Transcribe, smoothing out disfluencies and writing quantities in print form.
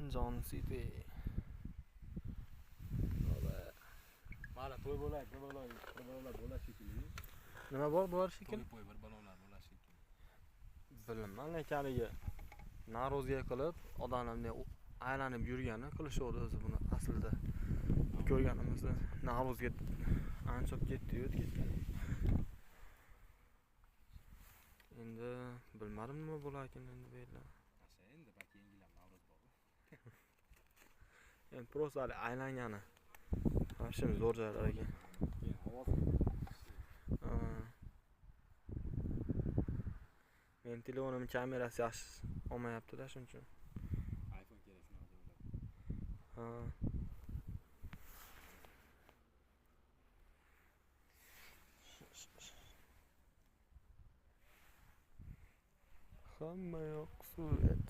Andijon City. Mana to'y bo'lak, bir balolar, bir balolar bo'lar shekilli. Nima bor bo'lar shekilli? To'y bir balolar bo'lar shekilli. Bilmayman, lekin haligi Navro'zga qilib odamlar bunday aylanib yurgani qilishuvdi o'zi buni aslida. Ko'rganimizda Navro'zga ancha bo'lib ketdi-yu, ketgan. Endi bilmadim nima bo'larkan endi bu yerda. Endi balki yangilam Navro'z bor. Endi prosta hali aylangani. Вообще zo'r joylar ekan. Mening telefonim kamerasi yaxshi olmayapti-da, shuning uchun. iPhone kerak shunaqa joylar. Ha. Hamma yoq surat.